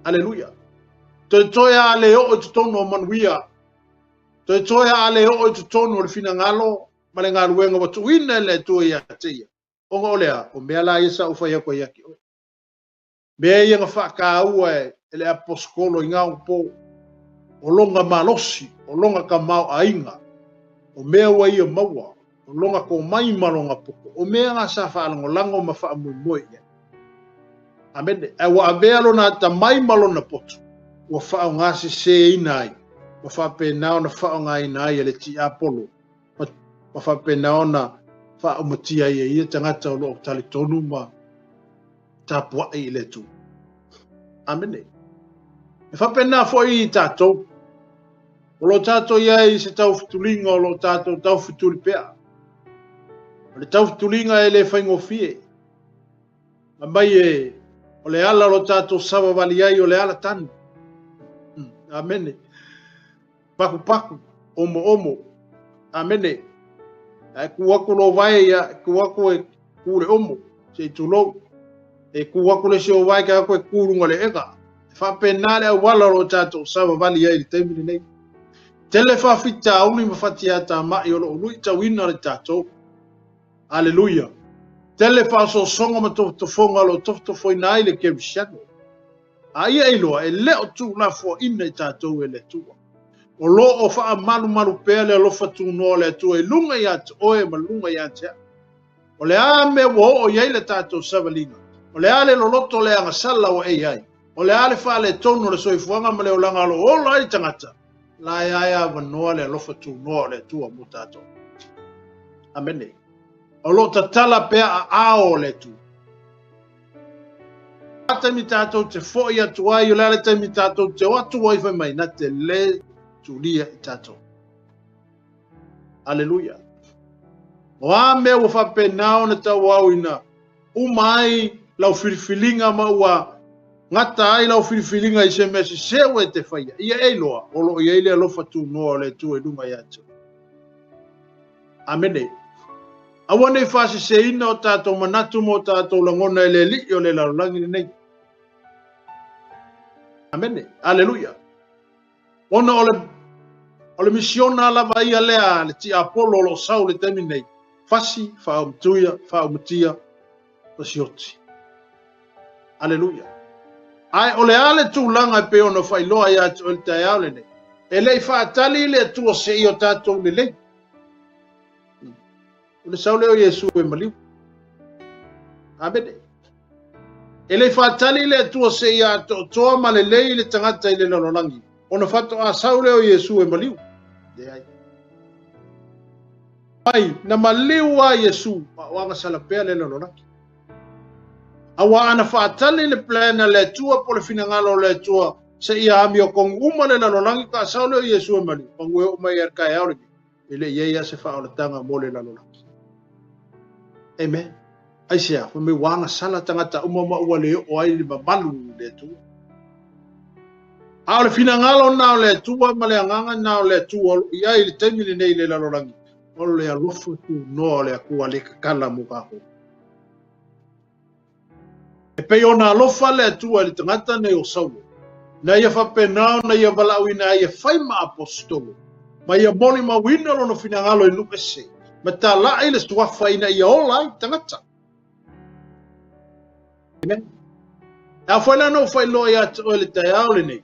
Aleluia. Toetoe a le oo i totonu o manuia. Toetoe a le oo i totonu o le finagalo ma le galuega ua tuuina e le Atua ia te ia. Ona o le a, o mea la ia sa ou fai atu ai ia te oe. Mea ia na faataua e le aposetolo i na ona po, o lona malosi, o lona tamaoaiga, o mea ua ia maua, o lona tomai ma lona poto, o mea na sa faalagolago ma faamoemoe i ai. Amene. Ae ua avea lona atamai ma lona poto, ua faaaogaseseina ai, ma faapena ona faaaogaina ai e le tiapolo, ma faapena ona faaumatia ai e ia tagata o lo o talitonu ma tapuaʻi i le Atua. Amene. E faapena foi i tatou. O lo o tatou i ai i se taufetuliga o lo o tatou taufetuli pea. O le taufetuliga e le faigofie. Aumai e o le ala o lo tatou savavali ai o le ala tanu. Amene. Pakupaku, omoomo. Amene. Ae ku atu lo vae ia, ku atu e ku le omo, se i tulou. E ku atu le isi o vae ke atu e ku lunga le eka. E faapena le auala o lo tatou savavali ai i le taimi lenei. Tele faafitauli ma fatiatamai o lo o luitauina le tatou. Aleluia. Tele faaosoosoga ma tofotofoga o lo o tofotofoina ai le kerisiano. A ia iloa, e le o tuulafoaina i tatou e le Atua. O lo o faamalumalu pea le alofa tunoa o le Atua i luga ia te oe ma luga ia te au. O le a mea ua oo i ai le tatou savaliga? O le a le loloto o le agasala ua e i ai? O le a le faaletonu o le soifuaga ma le olaga o lo o ola ai le tagata? La e ae avanoa le alofa tunoa o le Atua mo tatou. Amene. O lo o tatala pea aao o le Atua. A taimi tatou te foi atu ai, o le a le taimi tatou te o atu ai fai mai, na te le tulia i tatou. Aleluia. O a mea ua faapena ona tauauina uma ai lau filifiliga ma ua gata ai lau filifiliga i se mea sese ua e te faia, ia e iloa, o lo o i ai le alofa tunoa o le Atua i luga ia te oe. Amene. Aua ne i faaseseina o tatou manatu ma o tatou lagona e le Alii o le lalolagi lenei. Amene. Aleluia. Ona o le, o le misiona lava ia lea a le tiapolo o lo o sau i le taimi nei, fasi, faaumatuia, faaumatia, fasioti. Aleluia. Ae o le a le tulaga e pei ona faailoa ia te oe i le taeao lenei? E le i faatali le Atua seia o tatou lelei. O le sau lea o Iesu e maliu. Amene. E le i faatali le Atua seia atoatoa ma lelei le tagata i le lalolagi, ona faatoa sau lea o Iesu e maliu. Leai. Mai, na maliu a Iesu, a o agasala pea le lalolagi. Aua ana faatali le plan a le Atua po o le finagalo o le Atua seia amiotonu uma le lalolagi ka sau lea o Iesu e maliu, panu e oo mai ai le taeao lenei. E le i ai lava se faaolataga mo le lalolagi. Amen. Aisea, fai mai ua agasala tagata uma ma ua le oo ai le mamalu i le Atua. A o le finagalo lena o le Atua ma le agaga lena o le Atua o lo o i ai i le taimi lenei i le lalolagi, o le alofa tunoa o le Atua le tatala mo tatou. E pei ona alofa le Atua i le tagata nei o Saulo, na ia faapena ona ia valaauina ai e fai ma aposetolo, ma ia molimauina lona finagalo i nuu ese, ma talai le suafa ina ia ola ai tagata. Amen. E ao foi la ona ou faailoa ia te oe i le taeao lenei,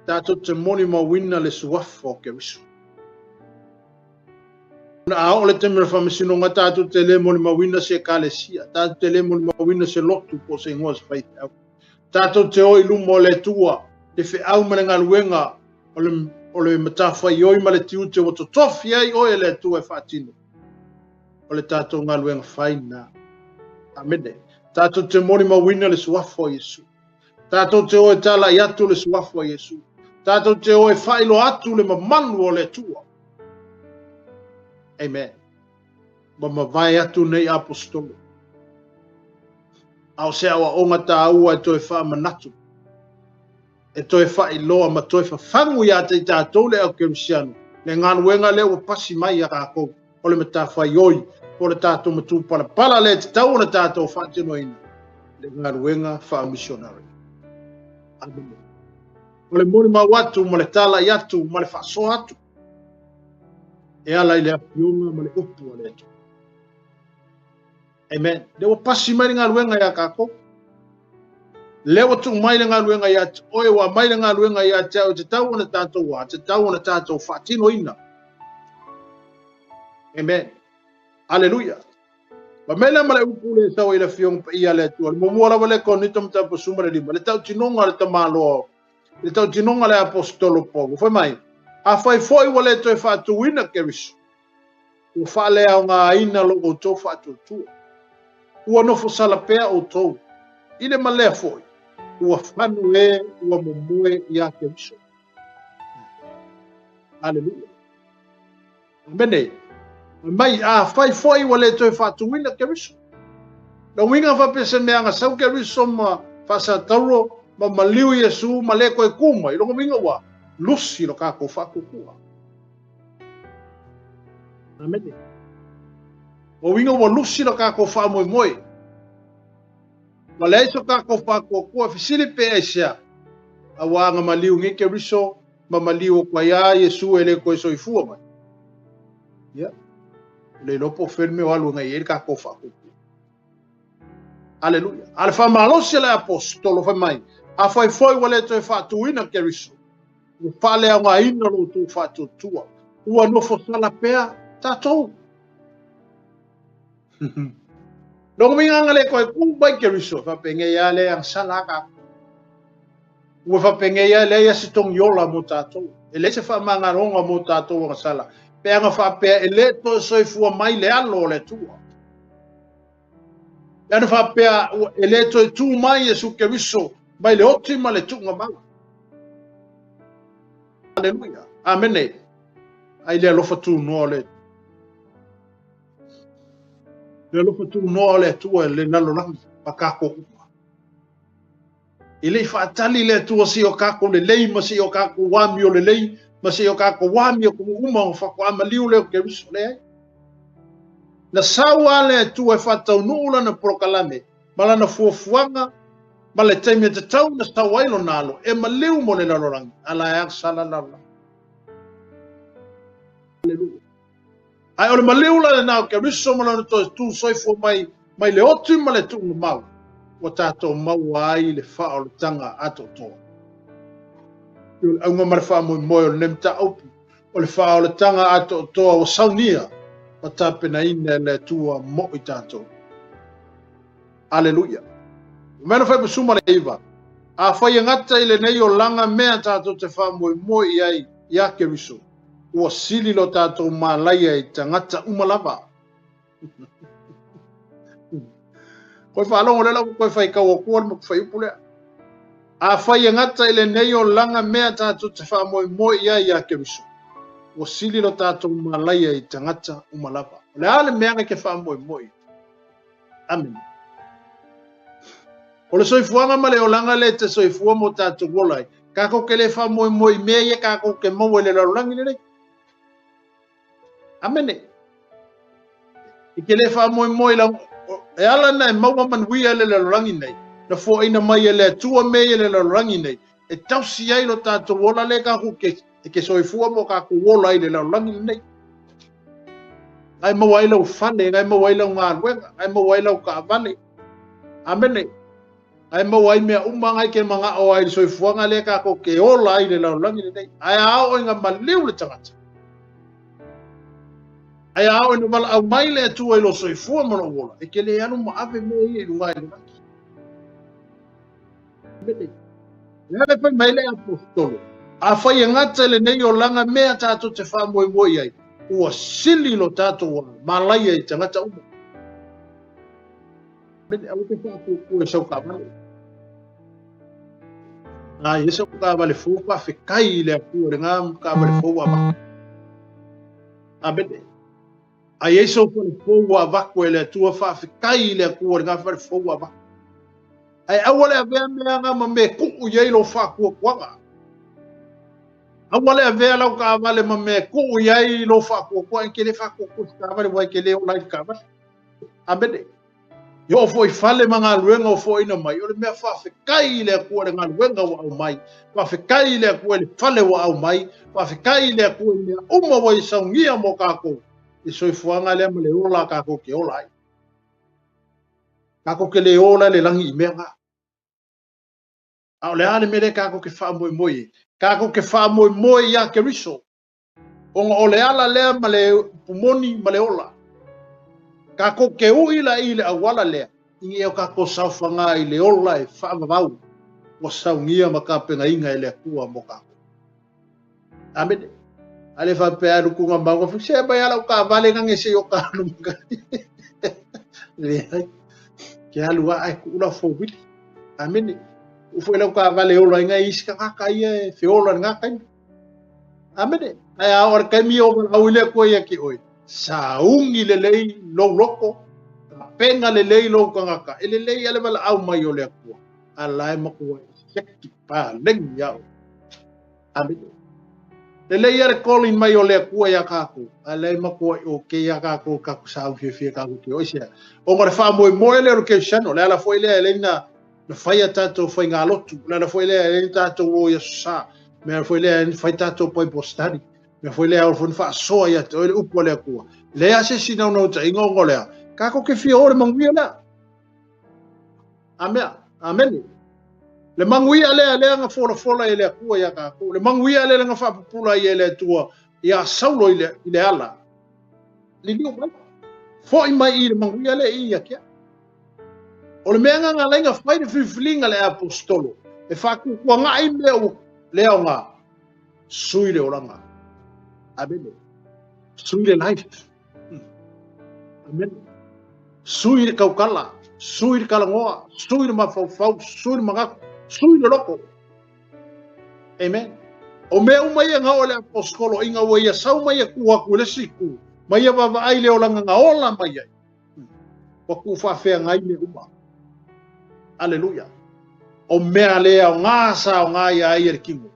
tatou te molimauina le suafa o Keriso. Ona a oo le taimi o le faamasinoga, tatou te le molimauina se ekalesia, tatou te le molimauina se lotu po o se igoa o se faifeau. Tatou te o i luma o le Atua, le feau ma le galuega o le, o le matafaioi ma le tiute ua totofi ai oe e le Atua e faatino. O le tatou galuega fai lena. Amene. Tatou te molimauina le suafa o Iesu. Tatou te o e talai atu le suafa o Iesu. Tatou te o e faailoa atu le mamalu o le Atua. Amen. Ua mavae atu nei aposetolo. A o se aoaoga taua e toe faamanatu, e toe faailoa ma toe fafagu ia te i tatou le au kerisiano, le galuega lea ua pasi mai ia tatou, o le matafaioi, po o le tatou matupalapala lea e tatau ona tatou faatinoina, le galuega faamisionare. Amene. O le molimau atu ma le talai atu ma le faasoa atu e ala i le afioga ma le upu a le Atua. Amen. Lea ua pasi mai le galuega ia tatou. Lea ua tuu mai le galuega ia te oe, ua aumai le galuega ia te au, e tatau ona tatou a, tatau ona tatou faatinoina. Amen. Aleluia. Fai mai lea ma le upu le sau ai le Afioga Paia a le Atua, le muamua lava lea Korinito mataupu 15, le tautinoga a le tamaloa, le tautinoga a le aposetolo Paulo. Fai mai, afai foi ua le toe faatuina Keriso, ua faaleaogaina lo outou faatuatua. Ua nofo sala pea outou, i le malea foi, Ua fano e ua momoe iā Keriso. Aleluia. Amene. Mai afai foi ua le toe faatuina Keriso. Na uiga faapea se mea aga sau Keriso ma faasatauro ma maliu Iesu ma le koe ku mai. Lona uiga ua lusi lo kākou faakukua. Amene. O uiga ua lusi lo kākou faamoemoe. Ua leai so kākou faatuatua fesili pe aisea, a ua aga maliu nei Keriso ma maliu o koe iā Iesu e le toe soifua mai. Ia, ua le iloa po o fea le mea o alu agai i ai le kākou faatuatua. Aleluia. A le faamalosi a le aposetolo fai mai, afai foi ua le toe faatuina Keriso, ua faaleaogaina lo outou faatuatua, ua nofo sala pea tatou. Lona uiga aga le koe ku mai Keriso, faapenei lava le agasala a kākou. Ua faapenei lava leai se togiola mo tātou. E leai se faamagaloga mo tātou agasala. Pe aga faapea e le toe soifua mai le alo o le Atua. Pe ana faapea e le toe tū mai Iesu Keriso mai le oti ma le tuuga mau. Aleluia. Amene. Ai le alofa tunoa o le Atua. Le alofa tunoa o le Atua i le lalolagi ma kākou uma. E le i faatali le Atua se i o kākou lelei ma se i o kākou amio lelei ma se i o kākou amio kumu uma o faatoa maliu lea o Keriso. Leai. Na sau lava le Atua e faataunuu lana polokalame ma lana fuafuaga ma le taimi e tatau na sau ai lona alo e maliu mo le lalolagi. Ala e agasala lalolagi. Aleluia. Ae o le maliu la lena o Keriso ma lona toe tū soifua mai, mai le oti ma le tuuga mau, ua tātou maua ai le faaolataga atoatoa. O le auga ma le faamoemoe o lenei mataupu, o le faaolataga atoatoa ua saunia ma tapenaina e le Atua mo i tātou. Aleluia. Mea fai pasuma le iva. Afai e gata i lenei olaga mea tātou te faamoemoe i ai iā Keriso, ua sili lo tātou mālaia i tagata uma lava. Koe faalogo lea lau koe fai kau atua le maku fai upu lea. Afai e gata i lenei olaga mea tātou te faamoemoe i ai iā Keriso, ua sili lo tātou mālaia i tagata uma lava. O le a le mea na ke faamoemoe i ai? Amene. O le soifuaga ma le olaga le te soifua mo tātou ola ai. Kākou ke le faamoemoe i mea ia kākou ke maua i le lalolagi lenei. Amene. I ke le faamoemoe i lau, e ala na e maua manuia le lalolagi nei, na foaina mai e le Atua mea ia le lalolagi nei, e tausi ai lo tātou ola le kākou ke E ke soifua mo kākou ola i le lalolagi lenei. Ngai maua ai lau fale, ngai maua ai lau galuega, ngai maua ai lau kaavale. Amene. Ngai maua ai mea uma ngai ke manaʻo ai i le soifuaga lea kākou ke ola ai i le lalolagi lenei. Ae a oo ina maliu le tagata. Ae a oo ina valaau mai le Atua i lo soifua ma lou ola, e ke le alu ma ave mea ia i luga i le lagi. Le ale fai mai le aposetolo, afai e gata i lenei olaga mea tātou te faamoemoe i ai, ua sili lo tātou malaia i tagata uma. Mene aua te whaapuapua e sau kaavale. Ai, e sau kaavale fou faafetai i le Atua i lena kaavale fou ua avatu. Amene. Ai e sau fale fou ua avatu e le Atua faafetai i le Atua i lena fale fou ua avatu. Ae aua le avea mea nga ma mea kuu i ai lou faatuatuaga. Aua le avea lau kaavale ma mea kuu i ai lou faatuatua. E ke le faatuatua i se kaavale aua e ke le ola ai i le kaavale. Amene. I oo foi i fale ma galuega o foaina mai, o le mea faafetai i le Atua i le galuega ua aumai, faafetai i le Atua i le fale ua aumai, faafetai i le Atua i mea uma ua ia saunia mo kākou, i soifuaga lea ma le ola a kākou ke ola ai. Kākou ke le ola i le lagi i mea nga. A o le a le mea lea kākou ke faamoemoe i ai? Kākou ke faamoemoe iā Keriso. Ona o le ala lea ma le upu moni ma le ola. Kākou ke uʻi la i le auala lea, ina ia o kākou saofaga i le ola e faavavau ua saunia ma tapenaina e le Atua mo kākou. Amene. A le faapea alu kuga mauga, se mai ala u kaavale ngange se i o ka alu maka. Leai. Ke alu a e kuʻu la fowili. Amene. Ua foi lau taavale e ola ai nai isi tagata ia e feola i lena taimi. Amene. Ae a oo i le taimi o valaau ai le Atua ia te oe, sauni lelei lou loto, tapena lelei lou tagata, e lelei lava le valaau mai o le Atua, a la e matua effective paleni ia oe. Amene. Lelei lava le calling mai o le Atua ia tatou, a la e matua okay ia tatou, tatou sauni fiafia tatou te o. Aisea? Ona o le faamoemoe lea o le Kerisiano, o le ala foi lea e alai na fai a tatou faigalotu, o le ala foi lea e alai na tatou o i Aso Sa, mea foi lea e fai tatou Bible study, mea foi lea e faasoa ia te oe le upu a le Atua. Leai lava se isi naunautaiga ona o lea, tatou te fia o le manuia lea. Amea, amene. Le manuia lea lea na folafola e le Atua ia tatou, le manuia lea na faapupula ai e le Atua ia Saulo i le ala. Liliu mai, foi mai i le manuia lea i ia kia. O le mea nga lainga fai le filifiliga le apostolo, e whākukuanga i mea o lea o ngā, sui le oranga. Amene. Sui le life. Amene. Sui le kaukala, sui le kalangoa, sui le mafaufau, sui le manatu, sui le loko. Amen. O mea uma ia nga o le apostolo, inga ua ia sau mai ia ku aku le siku, mai ia vavaai le olanga nga ola mai ai. Ua ku whaafea ngai me uma. Aleluia. O mea lea o ngā sa o ngā ia ai e le kingo.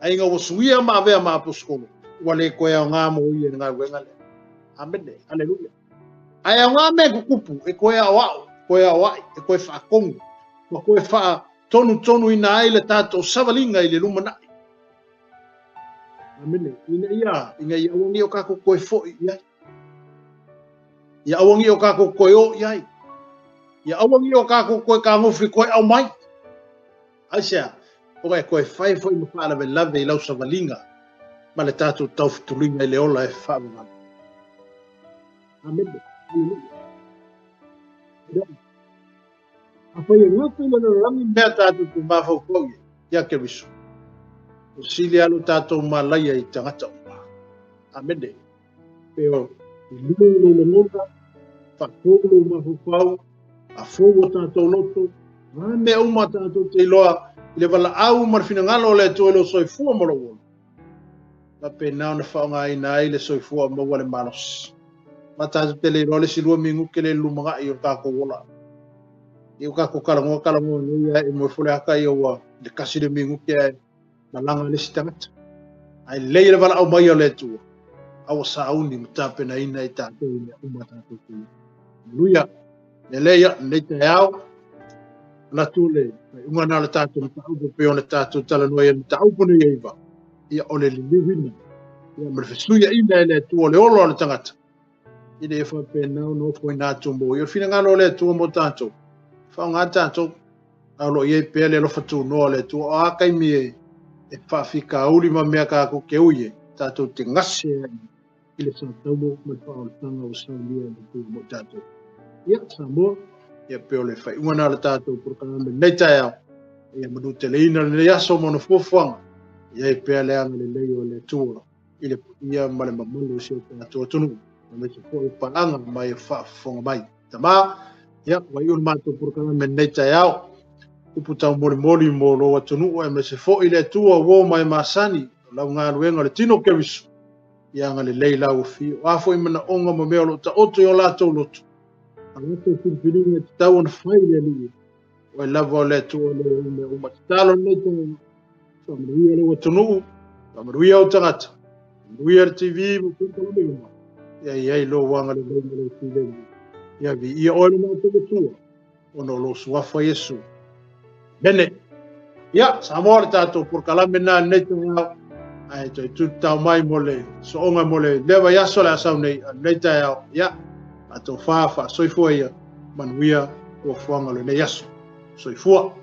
Ai ngā ua suia ma avea ma apostolo, ua le koe au ngā mo ia ngā uenga lea. Amene. Aleluia. Ai au ngā mea kukupu, e koe au au, koe au ai, e koe whaakongu, ua koe wha tonu tonu ina ai le tātou savalinga i le lumanai. Amene. Ina ia, ina ia awangi o kako koe foi i ai. Ia awangi o kako koe o i ai. Ia awangi o kako koe ka ngofi koe au mai. Ai sea, o e koe whai foi ma whaalave lave i lau savalinga, ma le tātou taufitulinga i le ola e whaavavana. Amene. Hallelujah. A whai e ngāku i le rangi mea tātou te māwhaupau ia, ia Keriso. O sili alo tātou mālaia i tangata uma. Amene. Peo, i lua lo lagona, whakapou lo mafaufau, a fou o tātou loto, ngā mea uma tātou te iloa, i le wala au ma le finagalo o le Atua i lo soifua ma lou ola. Ma pēnā ona whaongaina ai le soifua o maua le malosi. Ma tātou te le iloa le si lua minguke le lumangai o tākou ola. I o kākou kalangoa kalangoa nei ai e moe fole aka ia ua le kasi le minguke ai malaga le isi tagata. Ae lelei le valaau mai o le Atua, a ua sauni ma tapenaina i tatou i mea uma tatou te iai. Haleluia! Lelei ia, lenei taeao, manatu le faaiuga na o le tatou mataupu pei ona tatou talanoa ai le mataupu nei e iva, ia o le liliuina, ia ma le fesuiaina e le Atua o le ola o le tagata, ina ia faapena ona ofoina atu mo ia. O le finagalo o le Atua mo tatou, faaaoga tatou, a o lo o i ai pea le alofa tunoa o le Atua. O a taimi e faafitauli ma mea tatou te ui ai, tatou te gase ai i le faatauo ma le faaolataga ua saunia e le Atua mo i tatou. Ia, Samoa, ia pei o le faaiuga na o le tatou polokalame lenei taeao, ia manuteleina lenei aso ma ona fuafuaga, i ai pea le agalelei o le Atua i le paia ma le mamalu o si o tatou atunuu, aemaise foi o paaga mai e faafofoga mai. Tama, ia, ua iu le matou polokalame lenei taeao, upu taumolimoli mo lou atunuu aemaise foi le Atua ua o mai masani, o lau galuega o le tino o Keriso, ia agalelei lau afio. O a foi manaoga ma mea o lo o taoto i o latou loto, a latou filifiliga e tatau ona fai le Alii, oe lava o le Atua o le ou mea uma. Tatalo lenei taeao, faamanuia lou atunuu, faamanuia ou tagata, faamanuia le TV ma polokalame uma, ia i ai lou agalelei ma lou filemu. Ia viia oe lo matou Atua, ona o lou suafa Iesu. Amene. Ia, Samoa le tatou polokalame na lenei taeao, ae toe tutao mai mo le soonga mo le lea vaiaso le a sau nei, a lenei taeao, ia, tatou faasoifua ia, manuia fuafuaga o lenei aso. Soifua.